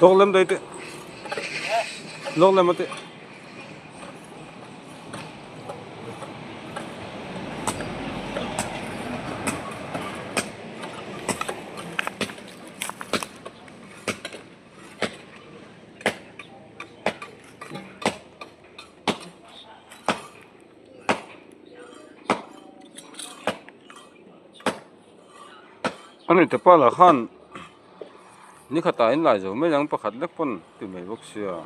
Lok lem dai teh lok lem ati. Ani te pa lah khan ni khatah in lai zo mai ang pakhat lek pawn ti mai bawk sia.